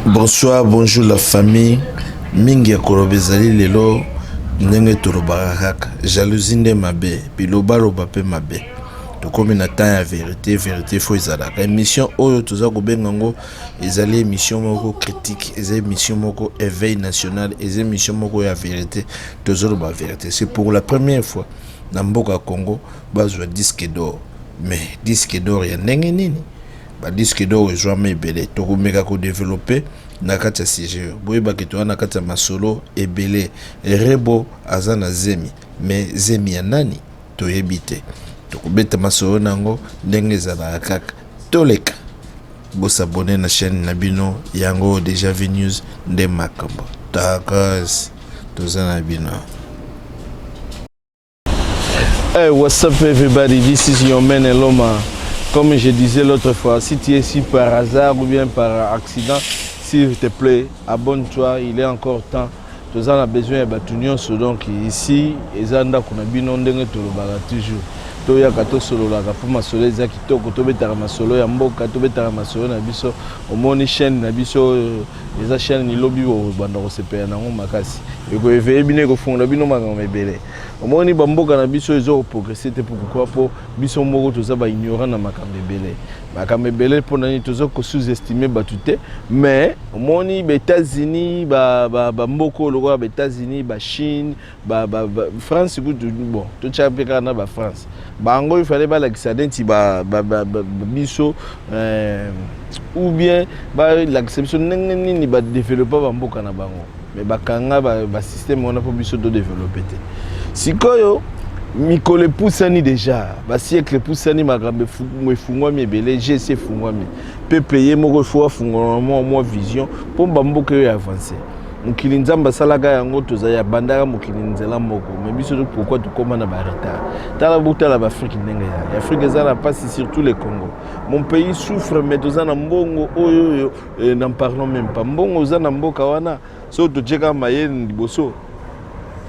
Bonsoir, bonjour la famille. Mingi ya koloba ezali lelo ndenge tolobaka kaka jalousie nde mabe, bilobaloba mpe mabe. Tokomi na temps ya verite, verite fo ezalaka. Émission oyo toza kobenga yango ezali émission moko critique, eza émission moko éveil national, eza émission moko ya verite. Tozoloba verite, c'est pour la première fois na mboka Congo bazwa disque d'or. Mais disque d'or ya ndenge nini? Ba disque d'or ezwama ebele, tokomeka kodévelopper na kati ya sujet oyo. Boyebaki toza na kati ya masolo ebele. Rebo aza na zemi, mais zemi ya nani toyebi te. Tokobeta masolo nango ndenge ezalaka kaka. Toleka bos'abonner na chaîne na bino yango Déjà Vu News nde makambo takas toza na bino. Hey, what's up everybody? This is your man Eloma. Comme je disais l'autre fois, si tu es ici par hasard ou bien par accident, s'il te plaît, abonne-toi, il est encore temps. Toza na besoin ya bato nyonso. Donc ici eza ndako na bino, ndenge tolobaka toujours. Toyaka, tosololaka mpo masolo eza kitoko. Tobetaka masolo ya mboka, tobetaka masolo na biso. Omoni chaîne na biso oyo eza chaîne lilobi banda kosepela nango makasi, ekoéveiller bino, ekofungola bino makambo ebele. Omoni bamboka na biso eza koprogresser te. Pourquoi? Mpo biso moko toza baignorant na makambo ebele, makambo ebele. Mpo na nini? Toza kosous-estimer bato te, mais omoni baÉtats-Unis, bamboka oyo lokola baÉtats-Unis, baChine, France kutu, bon, totya mpe kaka na baFrance, bango ifale balakisa neti biso ou bien balakisa biso ndenge nini badévelopper bamboka na bango, mais bakanga basystème wana mpo biso todévelopper te. Sikoyo mikolo epusani déjà, basiècle epusani, makambo efungwami ebele, gc efungwami. Peuple ye moko efo afungola mwa vision mpo bamboka oyo avance. Mokili Nzambe asalaka yango, tozali abandaka mokili nzela moko, mais biso pourquoi tokóma na baretard? Tala, botala baAfrique ndenge ezali. Afrique eza na mpasi, surtout le Congo. Mon pays souffre, mais toza na mbongo oyo oyo, n'en parlons même pas. Mbongo oza na mboka wana, soki totie kaka mayele liboso,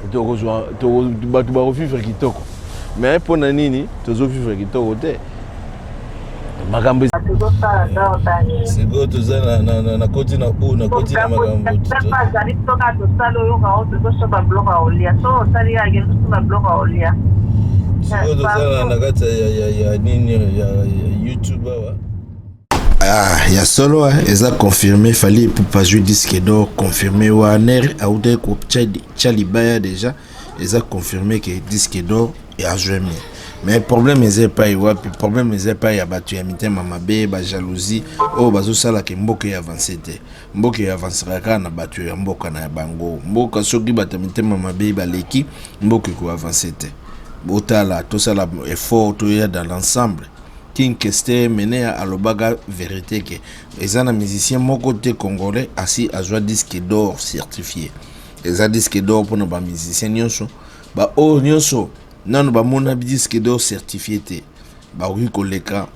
tokozwa bato bakovivre kitoko. Mais mpo na nini tozovivre kitoko te? Makambo Sikoyo toza nakoti na u nakoti na makambo. Azali soki tosala oyoka o tozosomba biloko ya kolia, so osali yake tosomba biloko ya kolia. Sikoyo toza na kati ya nini ya YouTube awa. Ah, ya solo eza confirmé, Fally Ipupa azwi disque d'or confirmé. Warner autaki kotia libaya, déjà eza confirmé ke disque d'or azwemi. Mais problème eza epai wapi? Problème eza epai ya bato ya mitema mabe, bajalousie oyo bazosalaka mboka eavance te. Mboka eavancaka kaka na bato ya mboka na bango. Mboka, soki bato ya mitema mabe baleki, mboka ekoavance te. Botala, tosala effort, toya dans l'ensemble. King Kester Menea alobaka vérité ke eza na musicien moko te congolais asi azwa disque d'or certifié. Eza disque d'or mpona bamusicien nyonso. Baoyo nyonso nano bamona disque d'or certifié te, bakoki koleka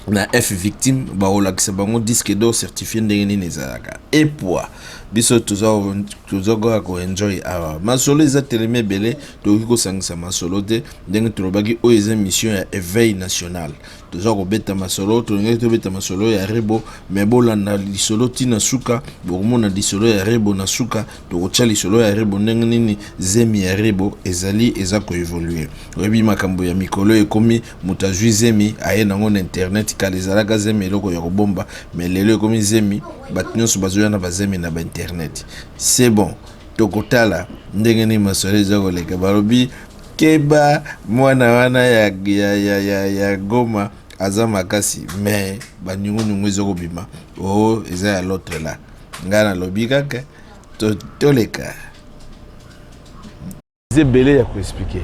na F Victime, bakolakisa bango disque d'or certifié ndenge nini ezalaka. Epwa biso toza kaka koenjoy awa. Masolo eza telemi ebele, tokoki kosangisa masolo te. Ndenge tolobaki, oyo eza mission ya éveil national. Toza kobeta masolo, tolingaki tobeta masolo ya Rebo, mais bolanda lisolo ntina suka, bokomona lisolo ya Rebo na suka. Tokotia lisolo ya Rebo ndenge nini zemi ya Rebo ezali eza koévoluer. Oyebi makambo ya mikolo ekomi, moto azwi zemi, aye nango na internet. Kala ezalaka zemi eloko ya kobomba, mais lelo ekomi zemi, bato nyonso bazoya na bazemi na bainternet. C'est bon, tokotala ndenge nini masolo eza koleka. Balobi keba, mwana wana ya Goma aza makasi, mais banyungunyungu eza kobima. O eza ya l'autre là, ngai nalobi kaka toleka. Eza ebele ya koexpliquer.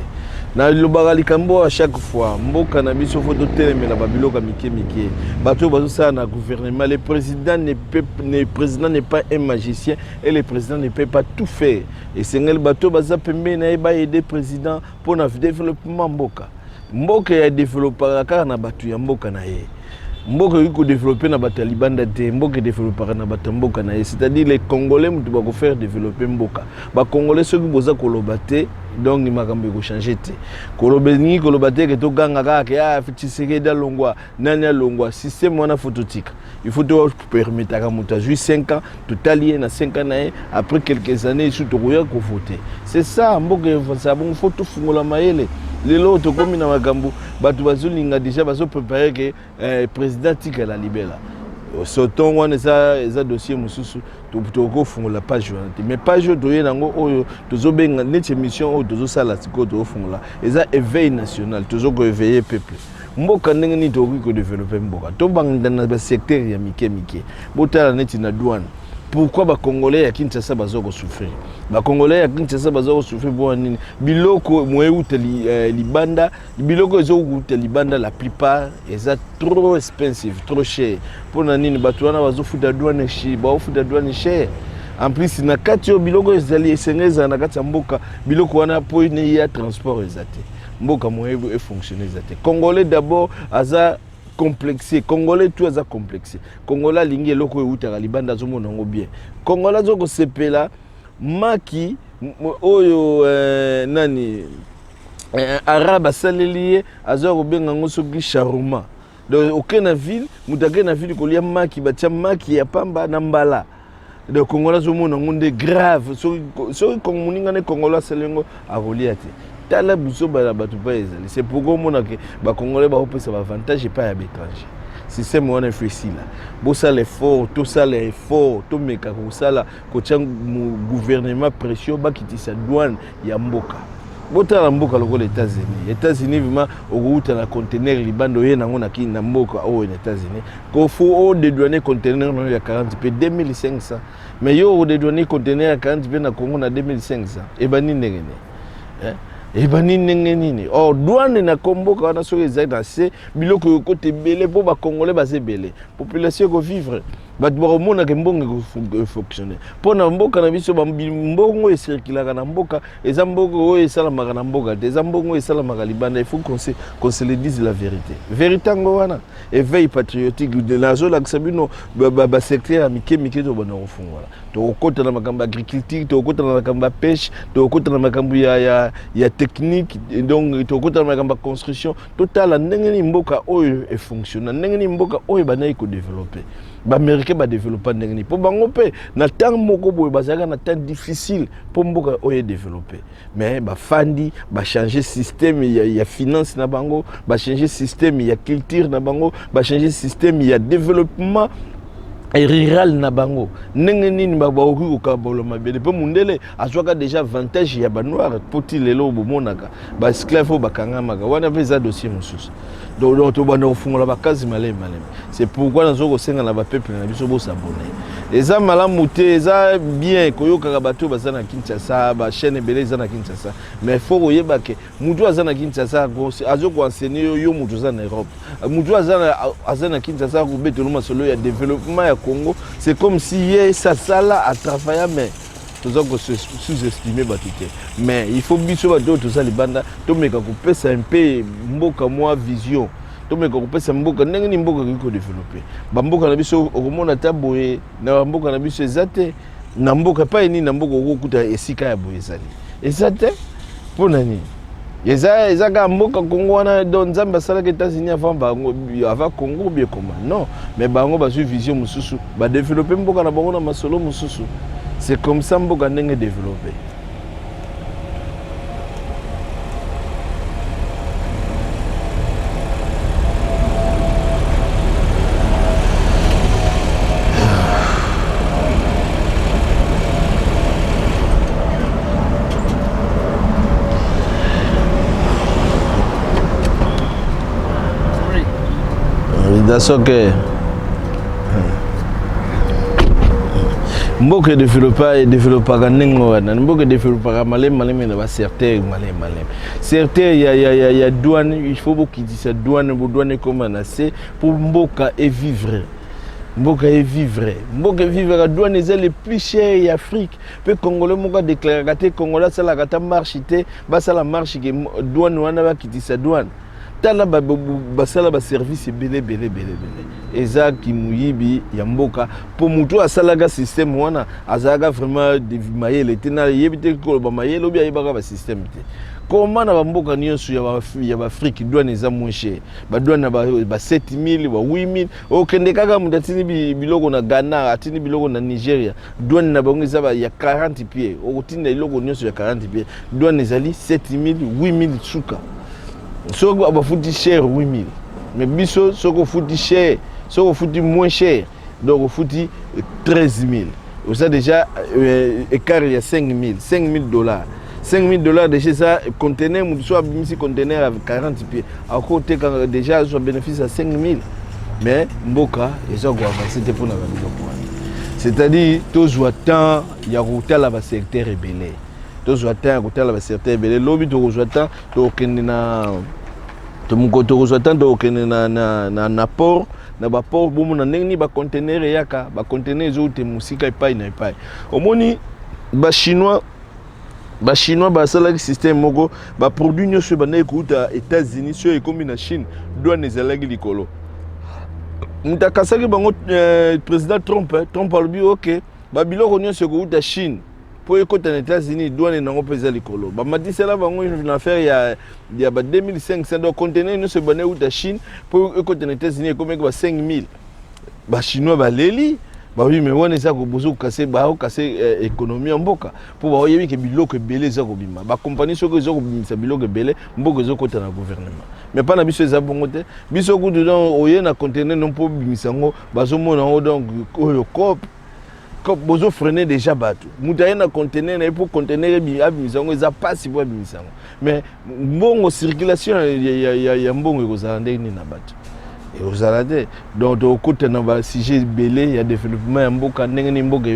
Nalobaka likambo à chaque fois, mboka na biso fo totelemela babiloko ya mike mike. Bato oyo bazosala na gouvernement, le président ne peut, le président n'est pas un magicien et le président ne peut pas tout faire. Esengeli bato oyo baza pembeni na ye baaider président mpona développement mboka. Mboka ya développaka kaka na bato ya mboka na ye. Mboka ekoki kodévelopper na bato ya libanda te. Mboka edéveloppaka na bato ya mboka na ye, c'est-à-dire les Congolais moto bakofaire développer mboka. Bacongolais, soki boza koloba te, donc makambo ekochanger te. Koloba elingi koloba te ke toganga kaka ke ah, Tshisekedi alongwa, nani alongwa. Système wana faut totika. Il faut topermettaka moto azwi 5 ans, totali ye na 5 ans na ye. Après quelques années esu tokoya kovoter. C'est ça, mboka evansa bongo. Faut tofungola mayele. Lelo tokomi na makambo, bato bazolinga déjà, bazopréparer ke président tikala libela. Soton wana eza dossier mosusu, tokofungola page wana te. Mais page oyo toye nango, oyo tozobenga neti émission oyo tozosala sikoyo, tozofungola, eza éveil national. Tozokoéveiller peuple. Mboka, ndenge nini tokoki kodévelopper mboka? Tobanda na basecteur ya mike mike. Botala neti na douane. Pourquoi Bacongolais ya Kinshasa baza kosouffrir? Bacongolais ya Kinshasa baza kosouffrir mpona nini? Biloko moeuta libanda, biloko ezokouta libanda, la plupart eza trop expensive, trop cher. Mpona nini? Bato wana bazofuta douane, baofuta douane cher. En plus, na kati oyo biloko ezali, esenge ezala na kati ya mboka, biloko wana mpo ya transport eza te. Mboka moyebi efonctionne eza te. Congolais d'abord aza complexé. Congolais tout aza complexé. Congolais alingi eloko oyo eutaka libanda, azomona yango bien. Congolais aza kosepela maki oyo nani arabe asaleli ye, aza kobenga yango soki shawarma. Donc oke na ville, moto ake na ville kolia maki, batia maki ya pamba na mbala. Donc Congolais azomona yango nde grave. Soki moninga ne Congolais asali yango, akolia te. Tala buzoba na bato mpa ezali. C'est pourquoi omonake Bacongolais bakopesa baavantage epai ya baétranger. Système wana efo esila. Bosala effort, tosala effort, tomeka kosala, kotia gouvernement pression, bakitisa douane ya mboka. Botala mboka lokola États-Unis. États-Unis vraiment, okouta na conteneur libanda, oye nango na mboka oyo na États-Unis, kofo odédouane conteneur nayo ya 40 mpe 2500. Mais yo odédouane conteneur ya 40 mpe na Congo na 2500, ebandi ndenge nini? Ebandi ndenge nini? Or douane na mboka wana, soki ezali na se, biloko ekota ebele mpo Bacongolais baza ebele, population ekovivre, bato bakomonaka mbongo efonctionne. Mpo na mboka na biso, mbongo ecirculaka na mboka, eza mbongo oyo esalamaka na mboka te, eza mbongo oyo esalamaka libanda. Il faut qu'on se le dise, la vérité. Vérité yango wana, éveil patriotique. Nazolakisa bino basecteur ya mike mike tobanda kofungola. Tokokota na makambo ya agriculture, tokokota na makambo ya pêche, tokokota na makambo ya technique, donc tokokota na makambo ya construction. Totala ndenge nini mboka oyo efonctionne, ndenge nini mboka oyo ebandaki kodévelopper. Baaméricain badéveloppa ndenge nini? Mpo bango mpe na ntango moko boye bazalaka na temps difficile mpo mboka oyo edéveloppe, mais bafandi, bachange système ya finance na bango, bachange système ya culture na bango, bachange système ya développement rural na bango. Ndenge nini bakoki kokabola mabele? Mpo mundele azwaka déjà avantage ya banoir, mpo ti lelo bomonaka baesclave oyo bakangamaka wana mpe eza dossier mosusu. Donc tobanda kofungola bakazi malemi malemi. C'est pourquoi nazo kosenga na bapeuple na biso, bos'abonner. Eza malamu te, eza bien koyokaka bato oyo baza na Kinshasa, bachaîne ebele eza na Kinshasa, mais faut koyeba ke mutu aza na Kinshasa azo koenseigner yo, yo mutu oza na Europe. Mutu aza na Kinshasa akobetela masolo ya développement ya Congo, c'est comme si ye sasala atravailla. Mais toza sous-estimer bato te. Mais il faut biso bato oyo toza libanda tomeka kopesa mpe mboka mwa vision, tomeka kopesa mboka ndenge nini mboka ekoki kodévelopper. Bamboka na biso, okomona ata boye na bamboka na biso eza te. Na mboka epai nini na mboka okokuta esika ya boye ezali? Eza te. Mpo na nini? Eza kaka mboka Congo wana. Donc Nzambe asalaki États-Unis avant bango, avant Congo bien comment? Non, mais bango bazwi vision mosusu, badéveloppe mboka na bango na masolo mosusu. C'est comme ça mboka ndenge développé. That's okay. Mboka edéveloppa, edéveloppaka ndenge wana. Mboka edéveloppaka malemi malemi na basecteur, malemi malemi. Secteur ya douane, il faut bokitisa douane, bodouane ekóma na se mpo mboka evivre, mboka evivre, mboka evivre. Douane eza le plus cher ya Afrique, mpe Congolais moko adéclaraka te. Congolais asalaka ata marche te, basala marche ke douane wana bakitisa douane. Tala basala baservice ebele ebele ebele ebele. Eza kimuyibi ya mboka, mpo motu asalaka système wana azalaka vraiment mayele te. Nayebi te koloba mayele obi ayebaka basystème te. Koma na bamboka nyonso ya baAfrique, douane eza moins cher. Badouane na ba 7000, ba 8000. Okende kaka, moto atindi biloko na Ghana, atindi biloko na Nigeria, douane na bango eza ya 40 pieds. Okotinda eloko nyonso ya 40 pieds, douane ezali 7000, 8000 suka. Soki bafuti cher, 8000. Mais biso, soki ofuti cher, soki ofuti moins cher, donc ofuti 13 000. Oza déjà écart ya 5000, 5000 dollars. 5000 dollars déjà eza conteneur. Motu so abimisi conteneur ya 40 pieds, akoteka déjà, azwa bénéfice ya 5000. Mais mboka eza koavance te mpona babiloko wana. C'est-à-dire tozwa temps ya kotala basecteur ebele, tozwa temps ya kotala basecteur ebele. Lobi tokozwa temps, tokokende na tokozwa temps, tokokende na port, na baport, bomona ndenge nini baconteneur eyaka. Baconteneur ezouta mosika, epai na epai. Omoni Bachinois, Bachinois basalaki système moko. Baproduit nyonso ebandaki kouta États-Unis, soki ekomi na Chine, douane ezalaki likolo. Moto akasaki bango, président Trump. Trump alobi: "Ok, babiloko nyonso ekouta Chine mpo ekɔta na États-Unis, douane nango mpe eza likolo." Bamatisela bango na affaire ya ba 2500. Donc conteneur nyonso ebanda euta Chine mpo ekɔta na États-Unis ekomaki ba 5000. Bachinois baleli, babi: "Me wana eza bozokase, baokase économie ya mboka." Mpo baoyebi ke biloko ebele eza kobima, bakompagnie soki eza kobimisa biloko ebele, mboka ezokɔta na gouvernement. Mais mpa na biso eza bongo te. Biso kutu, donc oye na conteneur no mpo obimisa yango, bazomona yango, donc oyo coop bozofreiner déjà bato. Moto aye na conteneur na ye, mpo conteneur abimisa yango eza mpasi mpo abimisa yango. Mais mbongo, circulation ya mbongo ekozala ndenge nini na bato? Ekozala te. Donc tokokota na basujet ebele ya développement ya mboka, ndenge nini mboka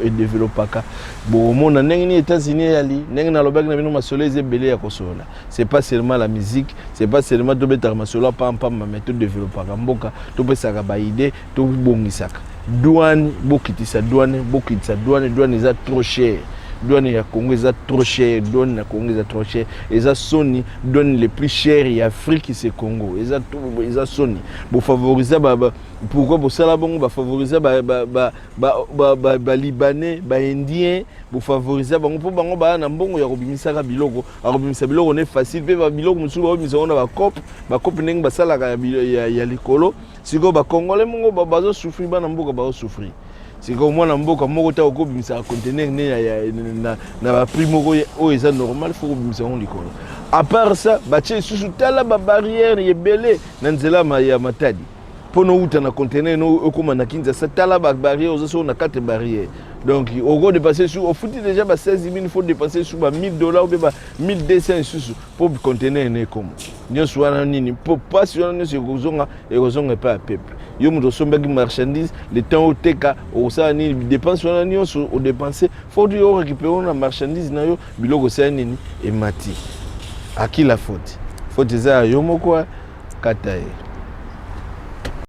edevelopaka. Bokomona ndenge nini États-Unis eyali. Ndenge nalobaki na bino, masolo eza ebele ya kosolola. C'est pas seulement la musique, c'est pas seulement tobetaka masolo ya pampamba, mais todevelopaka mboka, topesaka baidées, tobongisaka douane. Bokitisa douane, bokitisa douane. Douane eza trop cher. Douane ya Congo eza trop cher. Douane na Congo eza trop cher, eza soni. Douane le plus cher ya Afrique, c'est Congo. Eza soni. Bofavoriser ba, pourquoi bosala bongo? Bafavoriser Balibanais, Baindien, bofavoriser bango mpo bango baya na mbongo ya kobimisaka biloko. Akobimisa biloko ne facile, mpe babiloko mosusu baobimisa yango na bacope, bacope ndenge basalaka ya likolo. Sikoyo Bacongolais mongo bazosouffrir, bana mboka bazosouffrir. Sikoyo mwana mboka moko ta okobimisaka conteneur ne na baprix moko oyo eza normal, faut kobimisa yango likolo. À part ça, batie lisusu, tala babarrière ebele na nzela ya Matadi mpo nouta na conteneur no okóma na Kinshasa. Tala babarrière, oza soko na quatre barrière. Donc okodépenser su, ofuti déjà ba 16 000, faut dépenser su ba 1000 dollars ou bien ba 1200 lisusu mpo conteneur ne ekóma. Nyonso wana nini? Mpo mpasi wana nyonso ekozonga epai ya peuple. Yo moto osombaki marchandise, le temps oteka, okosala nini? Dépense wana nyonso odépenser, faut yo orécupérer na marchandise na yo. Biloko osala nini? Emati. À qui la faute? Faute eza ya yo moko. Kata ye.